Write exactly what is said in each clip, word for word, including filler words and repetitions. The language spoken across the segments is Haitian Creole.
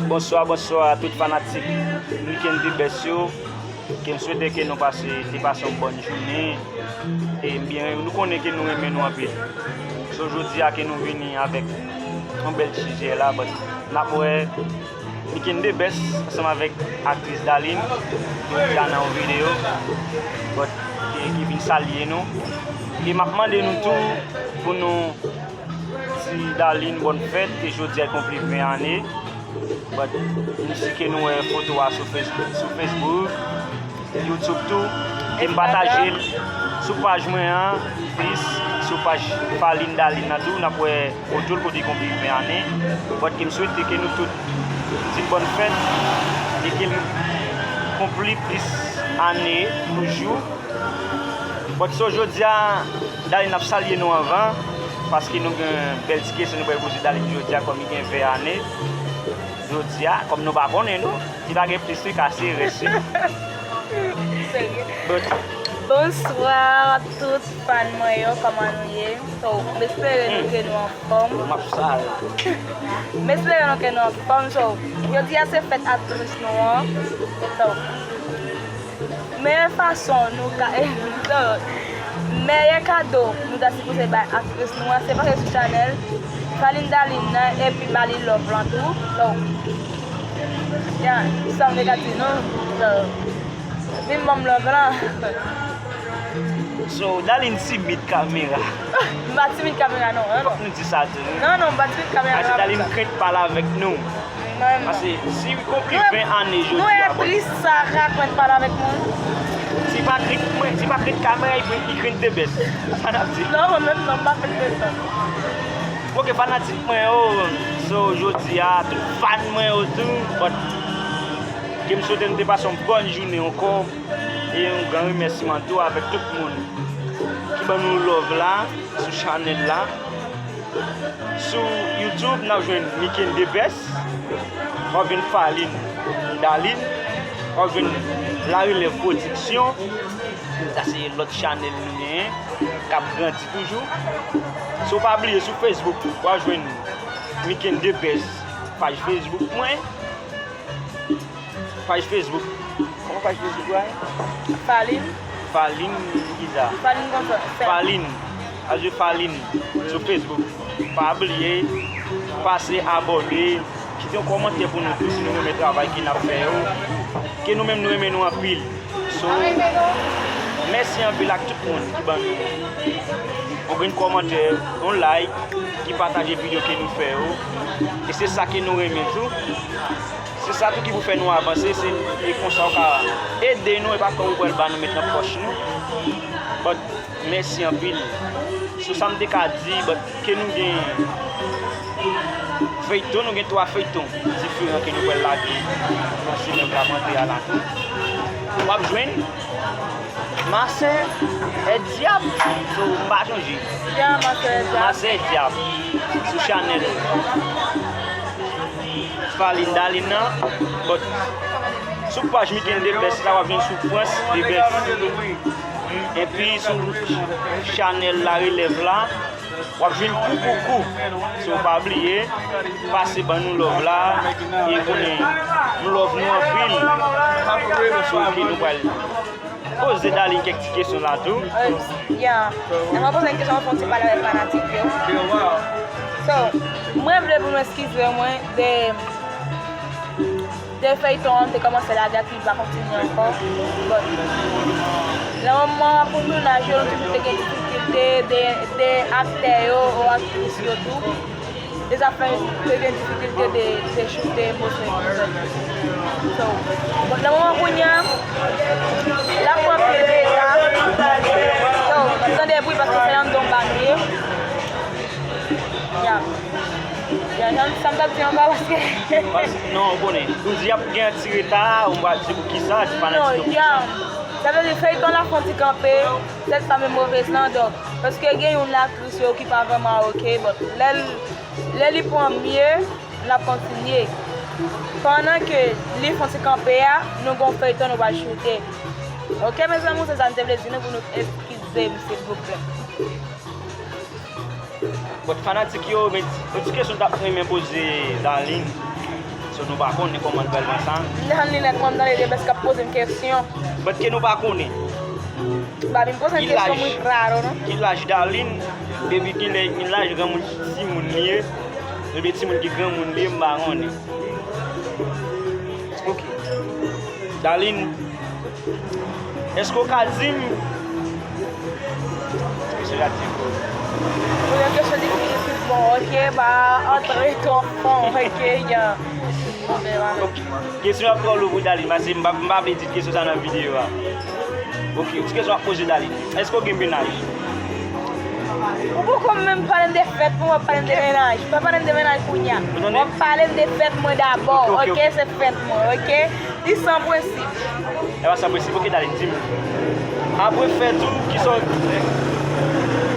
Bonswa, bonswa a tout fanatik Miken The Best yo. Ke m swete ke nou pase, te pase yon bòn jounen. E byen, nou konnen ke nou renmen nou anpil. So, jodi a ke nou vini avèk yon bèl sijè la, but n ap wè Miken The Best ansanm avèk aktris Darline, jodi a nan yon videyo, but, ki, ki vin salye nou. E m ap mande nou tou pou nou di Darline bòn fèt, ke jodi a konpli ven ane. But, m si ke nou wè foto a sou Facebook, sou Facebook, YouTube tou. E m pataje l sou paj mwen an, plis sou paj Falin Darline nan tou, n ap wè foto l kote l konpli ven ane. But, ke m swete ke nou tout di bòn fèt, e ke l konpli plis ane toujou. But so jodi a, Darline ap salye nou anvan, paske nou gen bèl ti kesyon nou pral poze Darline jodi a, kòm li gen ven ane. Jodi a, kòm nou pa konnen nou, si pa gen plis li kase rès li. But, bonswa tout fan mwen yo, kòman nou ye? So, m espere nou ke nou anfòm. M ap sa la. M espere nou ke nou anfòm. So, jodi a se fèt aktris nou an. So, meyè fason nou ka, meyè kado nou ta sipoze bay aktris nou an, se pase sou chanèl Falin Darline nan, epi ba li love lan tou. So, yeah, sa m te ka di nou. So, vin ban m love lan. So, Darline timid kamera. M pa timid kamera, non, non, non. Fòk nou di sa tou, wi. Non, non, m pa timid kamera. Paske Darline krent pale avèk nou. Paske si konpli ven ane jodi a, bon. Nou e plis sa ka krent pale avèk moun. Si pa krent mwen, si pa krent kamera, li krent, li krent The Best. Sa n ap di. Non, mwen menm, non, m pa krent The Best. Ok, fanatik mwen yo, so, jodi a, tout fan mwen yo tou, but, ke m swete nou te pase yon bòn jounen ankò, e yon gran remèsiman tou avèk tout moun ki ban nou love la, sou chanèl la. Sou YouTube, n ap jwenn Miken The Best, w ap jwenn Falin Darline, w ap jwenn La Relève Production. Sa se lòt chanèl nou genyen, k ap grandi toujou. So, pa bliye sou Facebook, w ap jwenn Miken The Best, paj Facebook mwen. Paj Facebook. Kòman paj Facebook la ye? Falin. Falin, kisa? Falin konsa. Falin. Ajoute Falin sou Facebook. Pa bliye pase abòne, kite yon kòmantè pou nou tou si nou renmen travay ke n ap fè yo. Ke nou menm nou renmen nou anpil. So, mèsi anpil ak tout moun ki ban nou yon grenn kòmantè, yon like, ki pataje videyo ke nou fè yo. E se sa ke nou renmen tou. Se sa tou ki pou fè nou avanse, se, e konsa w ka ede nou, e pa kòb ou pral ba nou met nan pòch nou. But, mèsi anpil. Sou sa m te ka di, but ke nou gen feyton, nou gen twa feyton diferan ke nou pral lage nan semèn k ap antre a la tou. W ap jwenn Masè è dyab, so, m pa chonje. Ya, Masè è dyab. Masè è dyab. Sou chanèl Falin Darline nan, but sou paj Miken The Best la, w ap jwenn Soufrans The Best. Epi sou chanèl La Relève la, w ap jwenn Kou Kou Kou. So, pa bliye, pase ban nou love la, e konnen m love nou anpil. So, ok, nou pral poze Darline kèk ti kesyon la tou. Ya. Lè mwen poze yon kesyon, mwen fè yon ti pale avèk fanatik yo. So, mwen vle pou nou eskize mwen de, de feyton an te kòmanse lage a ki pa kontinye ankò. But, nan moman pou tounaj yo, nou toujou te gen difikilte de, de aktè yo ou aktris yo tou. E sa fè te gen difikilte de, de choute moso epi zòt. So, bon, nan moman kounye a, l ap pran pil reta. So, m tande bri paske se anndan ba nou ye. Ya. Ya, sa m, sa m t ap di anba paske non, ou konnen, ou di ap gen ti reta, ou pa di pou kisa, di fanatik yo. Non, ya. Sa vle di feyton la fè yon ti kanpe, sèt fanm e movèz lan, donk, paske gen youn la, yo ki pa vrèman oke, but lè l, lè li pran mye, l ap kontinye. Pandan ke li fè yon ti kanpe a, nou gon feyton nou pral choute. Oke, mezanmi, se sa m te vle di nou pou nou eskize m, silvouplè. But fanatik yo, men yon ti kesyon m t ap renmen poze Darline. So, nou pa konnen kòman l pral pran sa. M nan linèt mwen, m nan lede bès k ap poze m kesyon. But ke nou pa konnen. Babi, m poze m kesyon, mwen raro, non? Ki laj Darline? Depi ki lè, ki laj granmoun, timoun li ye? Ebyen timoun ki granmoun li ye, m pa konnen. Ok. Darline, èske w ka di m? Èske w ka di m? Pou yon kesyon difisil, bon, ok, ba, antre twò fon, ok, ya. Ok. Kesyon ap twò lou pou Darline, paske m pa, m pa vle di kesyon sa nan videyo a. Ok, ti kesyon ap poze Darline. Èske w gen mennaj? Ou poko menm pale m de fèt mwen, w ap pale m de mennaj. Pa pale m de mennaj kounye a. W ap pale m de fèt mwen dabò, ok, se fèt mwen, ok? Li san prensip. E pa san prensip, ok, Darline, di m. Apre fèt ou, kisa w,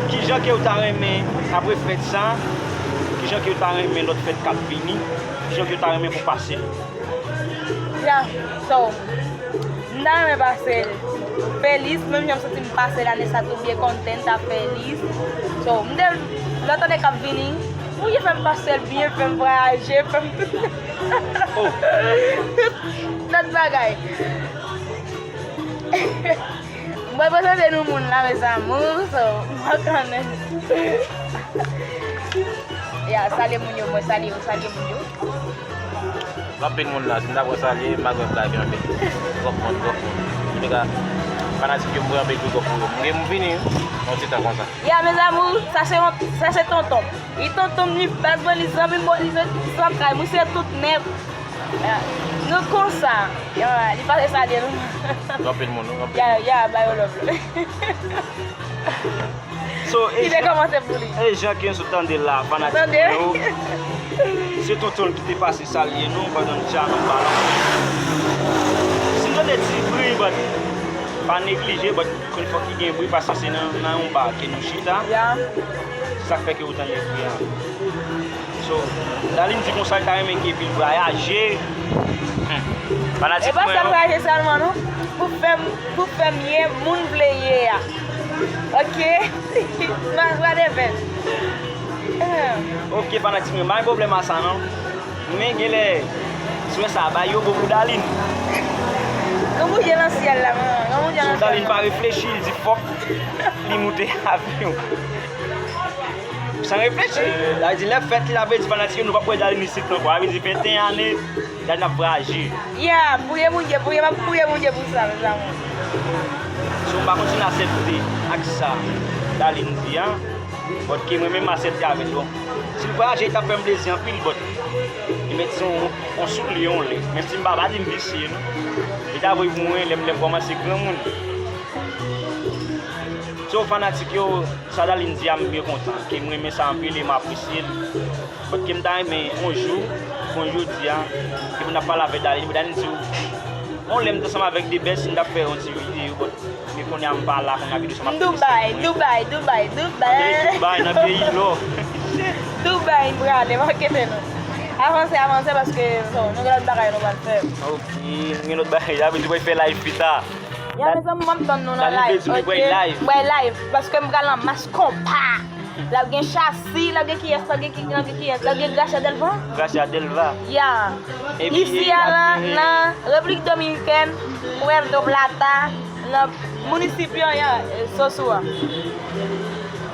kijan ke w ta renmen, apre fèt sa, kijan ke w ta renmen lòt fèt k ap vini, kijan ke w ta renmen pou pase l? Ya, so, m ta renmen pase l Feliz, menm jan m santi m pase lane sa tou byen kontan, ta Feliz. So, m te, lòt ane k ap vini, Bondye fè m pase l byen, fè m vwayaje, fè m tout, tout lòt bagay. M pral prezante nou moun la, mes amours, so, m pa konnen. Ya, salye moun yo, mwen salye yo, salye moun yo. Gen anpil moun la, si m ta pran salye, m pa kwè m ka gen anpil. Twòp moun, twòp moun. Antouka, fanatik yo, m voye anpil big up pou yo. M gen, m vini, yon ti tan konsa. Ya, mes amours, sa se yon, sa se tonton. Li tonton m, li baz mwen, li zanmi m, li zanmi m, li zantray mwen, se tout nèt. Ya. Nou konsa. Ya, li pase salye nou. Gen anpil moun, gen anpil moun. Ya, ya, ba yo love. So, e jan, e jan ke nou sot tande la, fanatik yo, se tonton l ki te pase salye nou pandan n tchal anba la. Si n tande ti bri, but pa neglije, but konn fòk ki gen bri, paske se nan, nan yon ba ke nou chita. Se sa k fè ke ou tande bri a. So, Darline di konsa l ta renmen ke epi l vwayaje. Hmm. Fanatik mwen yo. E pa sa vwayaje sèlman, non. Pou fè m, pou fè m ye moun vle ye a. Ok? Nan vwa de fèt. Ok, fanatik mwen, pa gen pwoblèm a sa, non. Men genlè, swè sa, bay yo bon pou Darline. Yon bouje nan syèl la, man. Yon bouje nan syèl la. So, Darline pa reflechi, li di fòk li moute avyon. San reflechi. Sa vle di lè fèt li la, vle di fanatik yo, nou p ap wè Darline isit ankò. Sa vle di venteyen ane, Darline ap vwayaje. Ya, priye Bondye, priye, m ap priye Bondye pou sa, mes amours. So, m pa kontinye aksepte ak sa Darline di a, but ke mwen menm m aksepte avè l. Bon, si l vwayaje, li t ap fè m plezi anpil, but li mèt se yon, yon soulye, yon lè. Menm si m pa, pa di m visye, non. Li ta voye pou mwen, lè m, lè m kòmanse granmoun. So, fanatik yo, sa Darline di a, m byen kontan, ke m renmen sa anpil e m apresye l. But ke m ta renmen, yon jou, kon jodi a, ke pou n ap pale avèk Darline, pou Darline di w, yon lè m t ansanm avèk Debès, m t ap fè yon ti videyo, but, men kounye a m pa la, kounye a videyo sa m ap fè. Dubai, Dubai, Dubai, Dubai. Nan peyi Dubai, nan peyi lò. Dubai, m prale, m ap kite nou. Avanse, avanse, paske, bon, nou gen lòt bagay nou pral fè. Ok, nou gen lòt bagay, sa vle di w pral fè live pita. Ya, mezanmi, m ap tann nou nan live, ok? Bay live, paske m pral nan mas konpa. L ap gen Chasi, l ap gen kiyès, l ap gen ki, l ap gen kiyès, l ap gen Gracia Delva. Gracia Delva. Ya. Isi a la, nan Repiblik Dominikèn, Puerto Plata, nan munisipyo, ya, Sosua.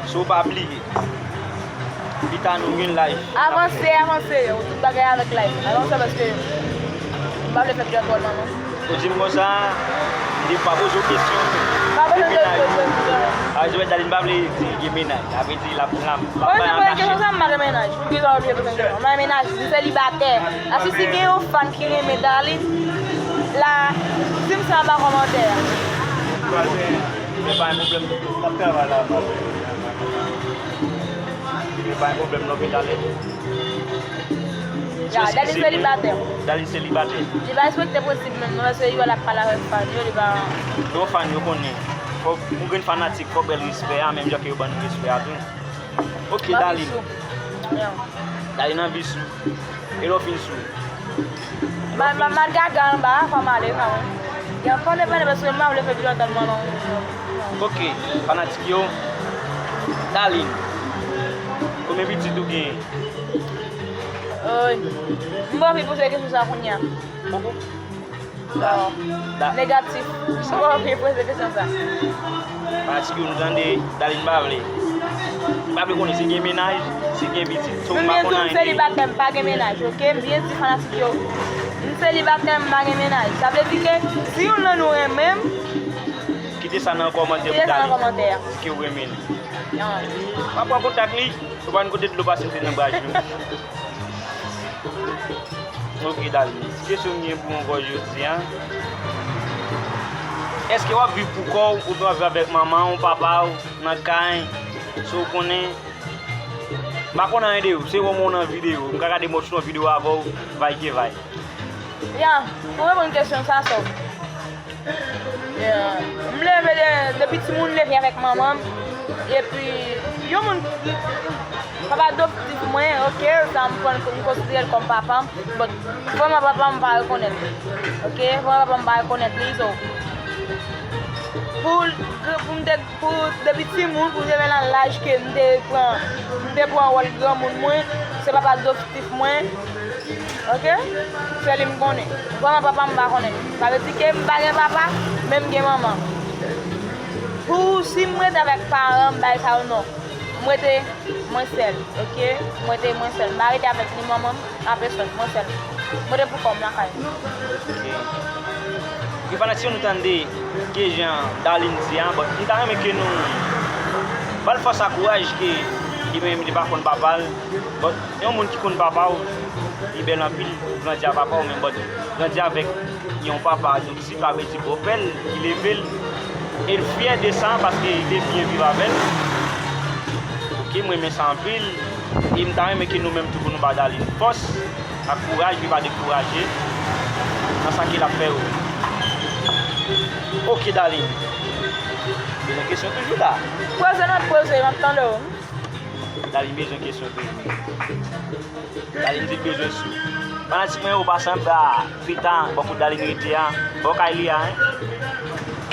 So pa bliye. Pita nou gen live. Avanse, avanse, tout bagay avèk live. Avanse paske m pa vle fè pye twò nan non. Ou di m konsa, m di m pa poze w kesyon. Pa poze w kesyon. A, Joël Darline pa vle di gen mennaj. Sa vle di l ap, l ap, l ap bay an kachèt. Mwen se poze kesyon sa, m pa gen mennaj. Pou ki sa w vle poze kesyon? M pa gen mennaj, m selibatè. Aske si gen yon fan ki renmen Darline, la, di m sa anba kòmantè a. Mwen pa gen pwoblèm, m ap travay la. Yo pa gen pwoblèm non, men talè. Ya, Darline selibatè. Darline selibatè. Li pa respekte prensip menm non, paske yo la pale avèk fan yo, li pa. Non, fan yo konnen. Fòk ou gen fanatik, fòk bèl respè a, menm jan ke yo ban nou respè a tou. Ok, Darline. Darline anvi sou. E lè w fin sou. Ma, ma, ma gaga anba, fò m ale kanmenm. Gen fò depann paske m pa vle fè videyo tèlman long. Ok, fanatik yo. Darline, konbyen pitit ou genyen? M pa anvi poze kesyon sa kounye a. Poko. Da, da. Negatif. M pa anvi poze kesyon sa. Paske nou tande Darline pa vle. M pa vle konnen si gen mennaj, si gen pitit, so m pa konnen anyen de li. Menm tou m selibatè, m pa gen mennaj, oke? M byen di fanatik yo. M selibatè, m pa gen mennaj. Sa vle di ke si youn nan nou renmen m, kite sa nan kòmantè pou Darline. Kite sa nan kòmantè a. Di ke w renmen l. Yon. M ap pran kontak li. Ou pa konn kote dlo pase, m te nan bra jwenn. Ok, Darline. Ti kesyon m gen pou ou ankò jodi a. Èske w ap viv pou kò w oubyen w ap viv avèk manman w, papa w, nan kay? Si w konnen, m pa konn anyen de ou. Se wè w nan videyo. M ka gade mòso nan videyo avè w, vay ke vay. Ya, pou reponn kesyon sa, so. Yeah. M leve de, depi timoun leve avèk manman m. Epi, yon moun, papa adoptif mwen, oke, sa m pran, m konsidere l kòm papa m. But, vrèman papa m pa rekonèt li. Oke, vrèman papa m pa rekonèt li, so. Pou, pou m te, pou, depi timoun, pou m te rive nan laj ke m te pran, m te pran wòl granmoun mwen, se papa adoptif mwen. Oke? Se li m konnen. Vrèman papa m pa konnen. Sa vle di ke m pa gen papa, men m gen manman. Pou si m rete avèk paran m, bagay sa yo non. M rete mwen sèl, oke? M rete mwen sèl. M pa rete avèk ni manman m, ni pèsòn, mwen sèl. M rete pou kò m lakay. Ok. Ok, fanatik yo, nou tande ke jan Darline di a, but m ta renmen ke nou ba l fòs ak kouraj ke li menm li pa konn papa l, but yon moun ki konn papa w, li bèl anpil, ou grandi ak papa w, men but grandi avèk yon papa adoptif, sa vle di bòpè l ki leve l, e l fyè de sa paske li te byen viv avè l. Ok, m renmen sa anpil, e m ta renmen ke nou menm tou pou nou ba Darline fòs ak kouraj, pou l pa dekouraje nan sa ke l ap fè yo. Ok, Darline. Bezwen kesyon toujou la. Poze non, poze, m ap tande w. Darline bezwen kesyon toujou. Darline di l bezwen sou. Fanatik mwen yo, pase anba pita, bò kote Darline rete a, bò kay li a, en.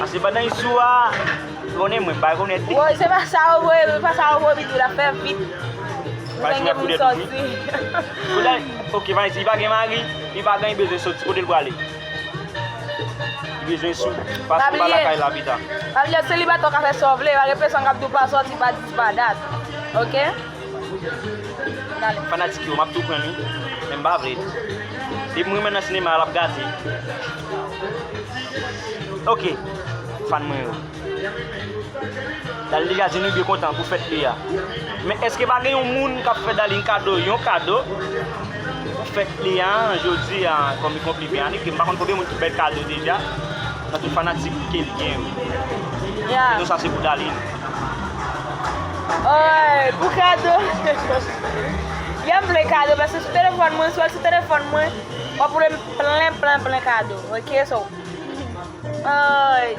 Paske pandan li sou a, konnen mwen, m pa rekonèt li. Woy, se pa sa w voye, pa sa w voye, Bidou, l ap fè vit. Ou gen pou sòti. Kote, ok, Vanessa, li pa gen mari, li pa gen, li bezwen sòti. Kote l prale? Li bezwen sou. Pase pa lakay la pita. Pa bliye, selibatè w ka fè sa w vle, pa gen pèsòn k ap di w pa sòti, pa dis, pa dat. Oke? Fanatik yo, m ap tou pran wi. Men m pa vle. Depi m renmen nan sinema, l ap gate. Ok. Fan mwen yo. Darline deja di nou byen kontan pou fèt li a. Men èske pa gen yon moun k ap fè Darline kado, yon kado pou fèt li a, jodi a, kòm li konplimen ane, ke m pa konn konbyen moun ki bay kado deja, nan tout fanatik ke li gen yo. Ya. Kado sa se pou Darline. Oy, pou kado. Ya m vle kado, paske sou telefòn mwen, sou, sou telefòn mwen, w ap wè m plen, plen, plen kado. Ok, so. Oy.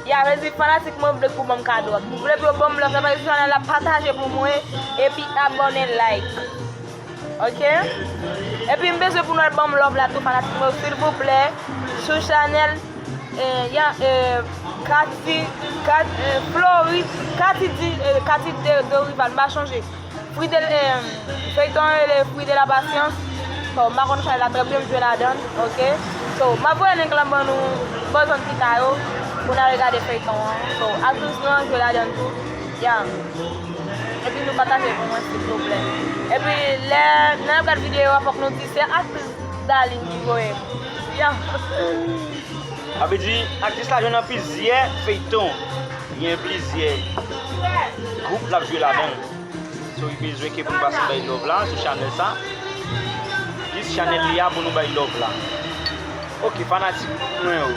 Ya, vle di fanatik mwen vle pou ban m kado. M vle pou yo ban m love la, paske sou chanèl la, pataje pou mwen, epi abòne, like. Ok? Epi m bezwen pou nou al ban m love la tou, fanatik mwen, silvouplè, sou chanèl, eh, ya, eh, Kati, Kat, eh, Flori, Kati di, eh, Kati de, de Rival, m pa chonje. Fwi de, eh, feyton an rele Fwi de la Pasyans. So, m pa konn chanèl la trè byen, m jwe ladan l, ok? So, m ap voye link lan ban nou, bò zòn pita yo, pou n al gade feyton an. So, aktris lan jwe ladan l tou. Ya. Epi nou pataje pou mwen, silvouplè. Epi, lè n ap gad videyo a, fòk nou di se aktris Darline ki voye m. Ya. Sa vle di, aktris la jwe nan plizyè feyton. Gen plizyè gwoup l ap jwe ladan l. So, li bezwen ke pou nou pase bay love la sou chanèl sa. Jis chanèl li a pou nou bay love la. Ok, fanatik mwen yo.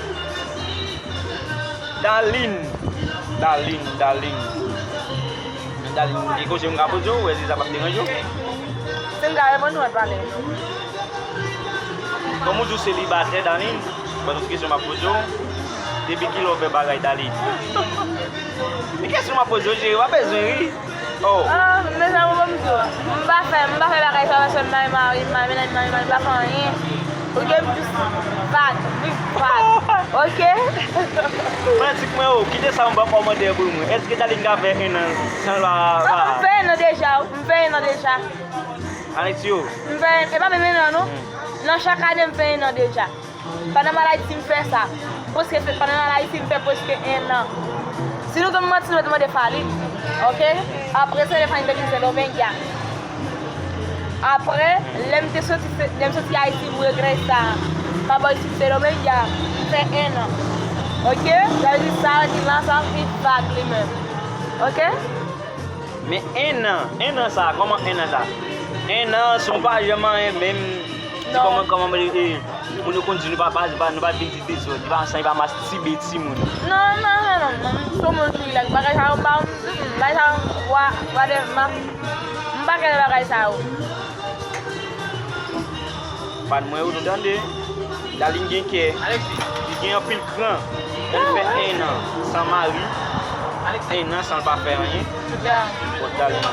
Darline. Darline, Darline. Darline, gen kesyon m ka poze w, èske sa p ap deranje w? Si m ka reponn ou, ann pale. Kòm ou di w selibatè, Darline, ban tout kesyon m ap poze w. Depi kilè w fè bagay, Darline? Men kesyon m ap poze w, cheri, w pa bezwen ri. Oh. Ah, mezanmi, ban m di w. M pa fè, m pa fè bagay sa, paske m mari, mari, m mari, mennaj, mari, mari, m pa fè anyen. Ou gen m jis vag, m vag. Ok? Fanatik mwen yo, kite sa anba kòmantè pou mwen. Èske Darline ka fè en an san pa, pa... M fè en an deja, m fè en an deja. Alexio. M fè, e pa menm en an non. Nan chak ane m fè en an deja. Pandan m al Ayiti m fè sa. Prèske fè, pandan m al Ayiti m fè prèske en an. Si nou konn manti nou mete mande Fally. Oke? Apre se lè Fally te vin Sendomeng ya. Apre, lè m te soti, lè m soti Ayiti m regrè sa. M ap bay sou Sendomeng ya. M fè en an. Oke? Sa vle di sa ki lan sa vin vag li menm. Oke? Men en an, en an sa, kòman en an sa? En an, si w pa janm anyen menm, se kòman, kòman, e, moun yo konn di nou pa, pa, pa, nou pa vin di dezòd, nou pa ansanm, pa mastibe timoun. Non, non, non, non, non, m sou moun ki rilèks. Bagay sa yo, m pa, m, bagay sa yo, wa, wa de, ma, m pa kè bagay sa yo. Fan mwen, ou nou tande? Darline gen kè. Li gen anpil kran. Li fè en an san mari. En an san l pa fè anyen. Kot Darline?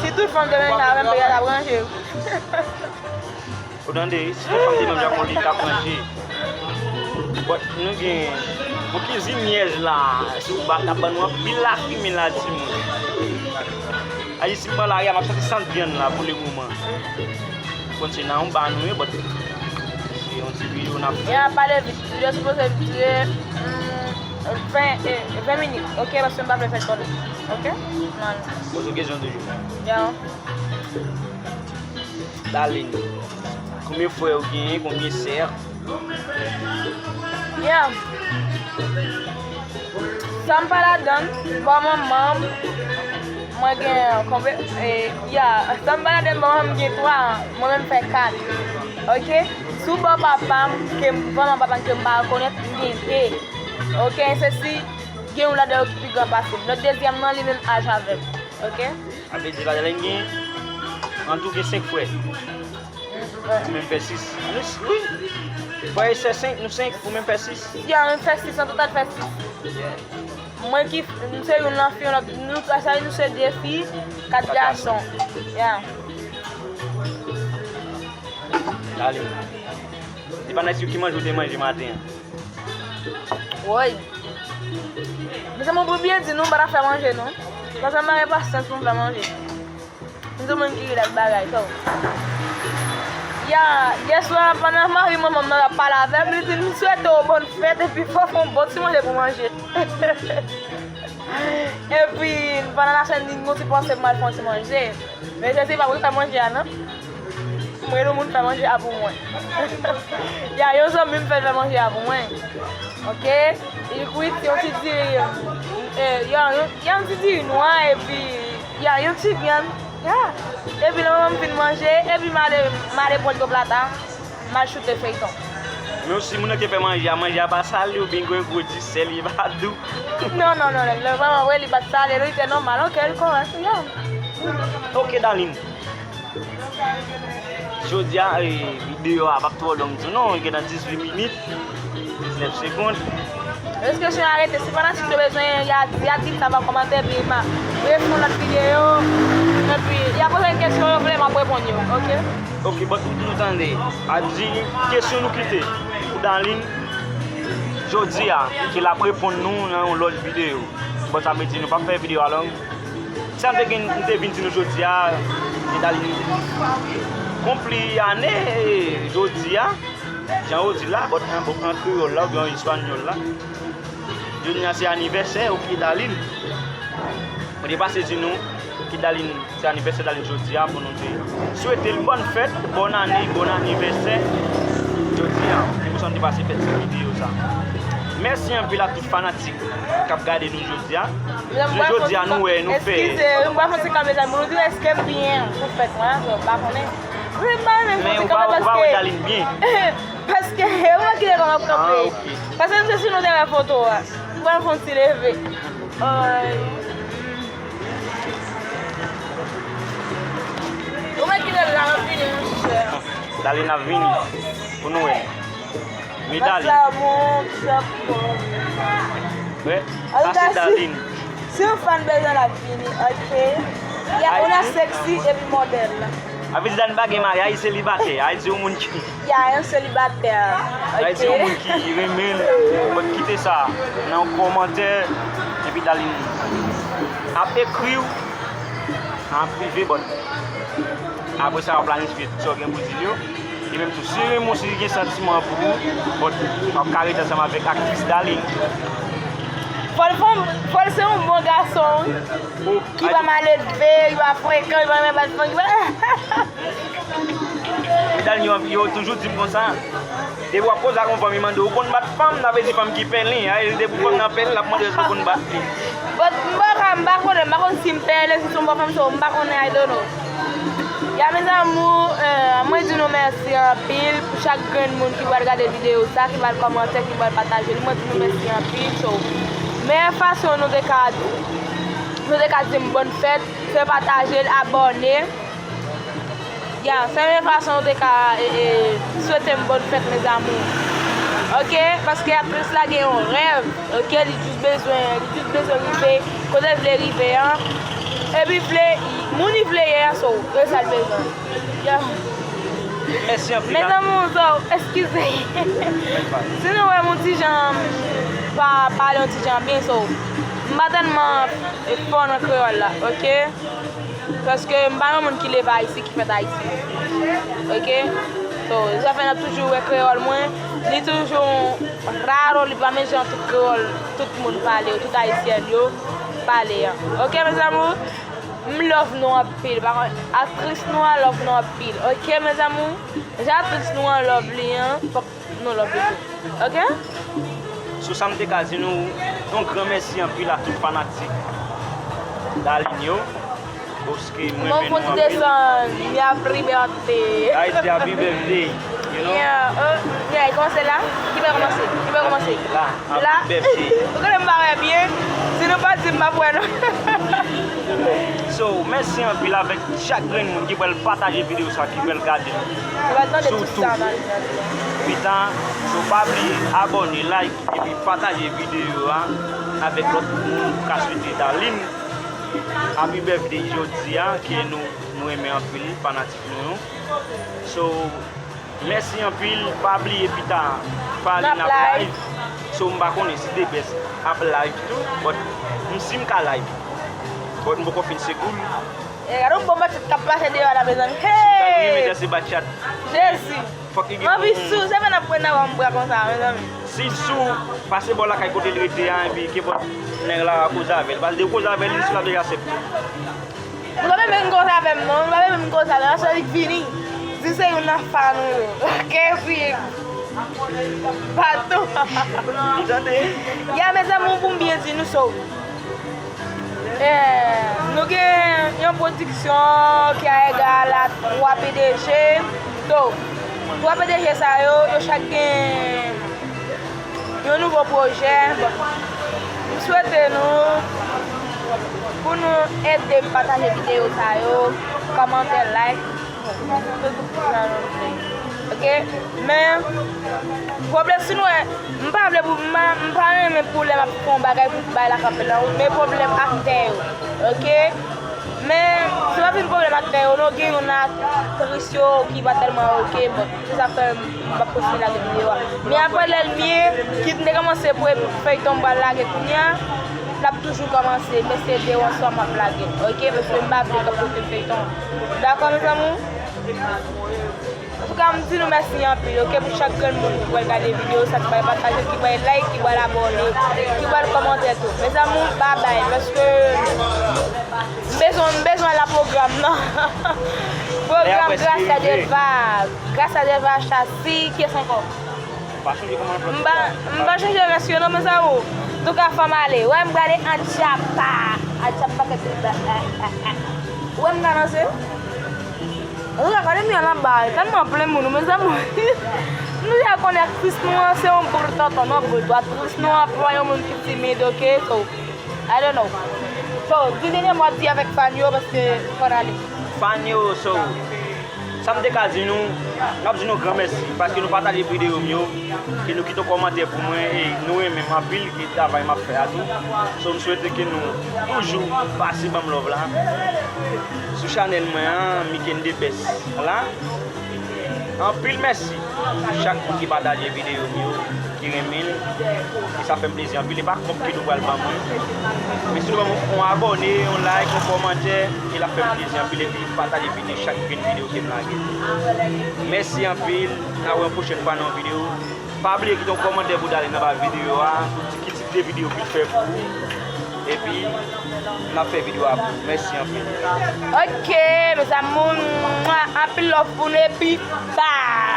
Si tout fanm te menm jan avè m, peyi a t ap ranje. Ou tande? Si tout fanm te menm jan avè m, li t ap ranje. But nou gen, bon, kizin nyèj la, si w ba, t ap ban nou anpil lafimen la, timoun. Ayisyen pran lari a, m ap santi sant vyann la pou le moman. Bon, se nan yon ba nou ye, but se yon ti videyo n ap fè. Ya, pale vit. Videyo sipoze dire, mm, ven, eh, ven minit, oke? Paske m pa vle fè twò long, oke? Nan. Poze kesyon toujou. Ya. Darline, konbyen frè ou genyen, konbyen sè? Ya. Sa m pa ladan, bò manman m, mwen gen konbe, e, ya, sa m pa ladan, bò manman m gen twa, mwen menm fè kat. Oke? Sou bò papa m, ke m, vrèman papa m ke m pa rekonèt, m gen de. Oke? Se si gen youn ladan yo ki pi gran pase m. Lòt dezyèm nan, li menm aj avè m. Oke? Sa vle di Darline gen, an tou gen senk frè. Ou menm fè sis. Nou s-, wi. Frè e sè senk, nou senk, ou menm fè sis. Ya, mwen fè sis, an total fè sis. Mwen ki, m se youn nan fi, yon lòt, nou, sa, nou se de fi, kat gason. Ya. Darline. Se pa nan ki manje ou te manje maten an? Woy. Mezanmi, pou byen di nou, m pa t ap fè manje, non. Paske m pa gen pasyans pou m fè manje. M se moun ki rilèks bagay, so. Ya, yèswa, pandan mari manman m nan t ap pale avè m, li di m, "M swete w bòn fèt, epi fò w fè yon bon ti manje pou manje." Epi, pandan lasemèn, li gen yon ti panse pou m al fè yon ti manje. Men Jezi pa pou l fè manje a, non. M rele yon moun fè manje a pou mwen. Ya, yon zanmi m fè l fè manje a pou mwen. Oke? Li kwit yon ti diri, eh, ya, yon, yon ti diri nwa, epi, ya, yon ti vyann. Ya. Epi lè manman m fin manje, epi m ale, m ale pran gwo plata, m al choute feyton. Men si moun nan te fè manje a, manje a pa sale oubyen gen gwo disèl, li pa dou. Non, non, non, non, non, vrèman vre, li pa t sale, li te nòmal, oke, li kòrèk, ya. Oke, Darline. Jodi a, e, videyo a p ap twò long tou non, li gentan dizuit minit, diznèf segonn. Èske se arete, si fanatik yo bezwen, y a, y a di sa pa kòmantè, epi m a refè yon lòt videyo, epi y a poze m kesyon yo vle, m ap reponn yo, oke? Oke, but nou tande, a di kesyon nou kite pou Darline, jodi a, ke l ap reponn nou nan yon lòt videyo. But sa vle di nou p ap fè videyo a long. Sa m te gen, m te vin di nou jodi a, se Darline konpli ane jodi a, jan yo di la, but an, an kreyòl la, oubyen an espanyòl la. Jodi a se anivèsè, oke, Darline. Mwen te pase di nou ke Darline, se anivèsè Darline jodi a, pou nou te swete l bòn fèt, bòn ane, bòn anivèsè jodi a. Se pou sa m te pase fè ti videyo sa. Mèsi anpil a tout fanatik k ap gade nou jodi a. Jounen jodi a, nou wè, nou fè. Eskize, m pral fè yon ti kanpe, mezanmi, nou di èske m byen pou fèt mwen an, so, m pa konnen. Wi, m pa renmen fè yon ti kanpe paske, paske, ou wè ki lè kòman m kanpe. Paske m se si nou te wè foto a. M pral fè yon ti leve. Ay. Ou mèt kite l la, m ap vini, monchè. Darline ap vini. Pou nou wè. Medali. Sa bon, sa bon. Wè, sa se Darline. Si yon fan bezwen l ap vini, oke. Ya, ou nan seksi epi modèl. Sa vle di Darline pa gen mari, Ayisyen selibatè. Ayisyen yon moun ki... Ya, yon selibatè. Oke. Ayisyen yon moun ki renmen l. Bon, kite sa nan yon kòmantè. Epi Darline ap ekri w an prive, bon. Apre sa, w ap planifye tout sa w gen pou di l yo. E menm tou, si w renmen w, si l gen santiman pou ou, bon, w ap ka rete ansanm avèk aktris Darline. Fò l fanm, fò l se yon bon gason, wi. Ki pa mal elve, ki pa frekan, ki pa renmen bat fanm, ki pa Darline, yo, yo toujou di m konsa. Depi w ap koze ak yon fanm, li mande, "Ou konn bat fanm?" Sa vle di fanm ki pèlen. A, depi fanm nan pèlen, l ap mande èske w konn bat li. But m pa ka, m pa konnen, m pa konn si m pèlen, si se yon bon fanm, so m pa konnen, I don't know. Ya, mes amours, euh, mwen di nou mèsi anpil pou chak grenn moun ki pral gade videyo sa, ki pral kòmante, ki pral pataje li. Mwen di nou mèsi anpil. So, meyè fason nou te ka, nou te ka di m bòn fèt, se pataje l, abòne. Ya, se meyè fason nou te ka, e, e, swete m bòn fèt, mes amours. Oke? Paske aktris la gen yon rèv, oke? Li jis bezwen, li jis bezwen rive kote l vle rive an. Epi vle, moun li vle ye a, so, e sa l bezwen. Ya. Mèsi anpil. Mes amours, so, eskize. Si nou wè m yon ti jan pa pale yon ti jan byen, so, m pa tèlman fò nan kreyòl la, oke? Paske m pa yon moun ki leve Ayiti, ki fèt Ayiti. Oke? So, sa fè n ap toujou wè kreyòl mwen, li toujou raro, li pa menm jan tout kreyòl, tout moun pale yo, tout ayisyèn yo pale an. Oke, mes amours? M love nou anpil. Pa kont, aktris nou an love nou anpil. Oke, mes amours? Jan aktris nou an love li an, fòk nou love li tou. Oke? Sou sa, m te ka di nou yon gran mèsi anpil a tout fanatik Darline yo. Paske m renmen nou anpil. Bon, fò ti desann, mi happy birthday. Ayiti, happy birthday, you know? Yeah, oh, yeah, kòmanse la? Ki bò kòmanse? Ki bò kòmanse? La, la. Happy birthday. Ou konnen m pa wè byen. Si nou pa di m, m ap wè non. So, mèsi anpil avèk chak grenn moun ki pral pataje videyo sa, ki pral gade l. Ou pral tande tout sa, man. Pita, so pa bliye abòne, like, epi pataje videyo a avèk lòt moun ou ka swete Darline happy birthday jodi a, ke nou, nou renmen anpil, fanatik nou yo. So, mèsi anpil, pa bliye pita, pale n ap live. So, m pa konnen si The Best ap live tou, but m si m ka live. But m poko fin sekou l. E, gade yon bon batchat k ap pase deyò la, mezanmi. Hey! Si w ta rive danse batchat. Jezi. Fòk li gen. M anvi sou, se fè n ap pran nan yon bra konsa, mezanmi. Si l sou, pase bò lakay kote l rete a, epi kenpòt nèg la koze avè l. Paske depi w koze avè l, li sou, l ap deja aksepte. Nou pa menm vin koze avè m non, nou pa menm vin koze avè m, se li k vini. Di se youn nan fan ou yo. Oke, epi bato. Ou tande? Ya, mezanmi, pou m byen di nou, so, eh, nou gen yon pwodiksyon ki a egal a twa P D G. So, twa P D G sa yo, yo chak gen yon nouvo pwojè. Bon, m swete nou, pou nou ede m pataje videyo sa yo, kòmante, like. Oke? Men, pwoblèm si nou wè, m pa vle pou, m pa, m pa renmen pou lè m ap fè yon bagay pou bay lakanpe nan wout, men pwoblèm aktè yo. Oke? Men, se pa fin pwoblèm aktè yo, non, gen youn nan aktris yo ki pa tèlman oke, bon, se sa fè m pa kontinye lage videyo a. Men apre Lèlmye, ki te kòmanse premye feyton m pral lage kounye a, l ap toujou kòmanse, men se de w an swa m ap lage, oke? Paske m pa vle kòmanse feyton. Dakò, mes amours? Antouka, m di nou mèsi anpil, oke, pou chak grenn moun ki pral gade videyo sa, ki pral pataje, ki pral like, ki pral abòne, ki pral kòmante tou. Mes amours, babay, paske m bezwen, m bezwen al nan pwogram nan. Pwogram Gracia Deva, Gracia Deva Chassi, kiyès ankò? M pa, m pa chonje rès yo non, mes amours. Antouka, fò m ale. Wè m gade Atchapa. Atchapa kèk. Wè m ka danse. Ou ka gade m yon anba, tèlman plen moun, mes amours. Nou deja konnen aktris nou an se yon boul tonton, non, boul tonton. Aktris nou an pa yon moun ki timid, oke? So, I don't know. So, di dènye mo w ap di avèk fan yo, paske fò n ale. Fan yo, so, sa m te ka di nou, n ap di nou gran mèsi, paske nou pataje videyo m yo, ke nou kite yon kòmantè pou mwen, e nou renmen m anpil, e travay m ap fè a tou. So, m swete ke nou toujou pase ban m love la. Sou chanèl mwen an, Miken The Best la. Anpil mèsi pou chak moun ki pataje videyo m yo. renmen l. E sa fè m plezi anpil. E pa kòb ke nou pral ban mwen. Men si nou ban mwen yon abòne, yon like, yon kòmantè, e l ap fè m plezi anpil. Epi pataje videyo, chak grenn videyo ke m lage. Mèsi anpil. N a wè yon pwochèn fwa nan yon videyo. Pa bliye kite yon kòmantè pou Darline anba videyo a. Di ki tip de videyo ke l fè pou ou. Epi, n ap fè videyo a pou ou. Mèsi anpil. Ok, mes amours, anpil love pou nou epi bye.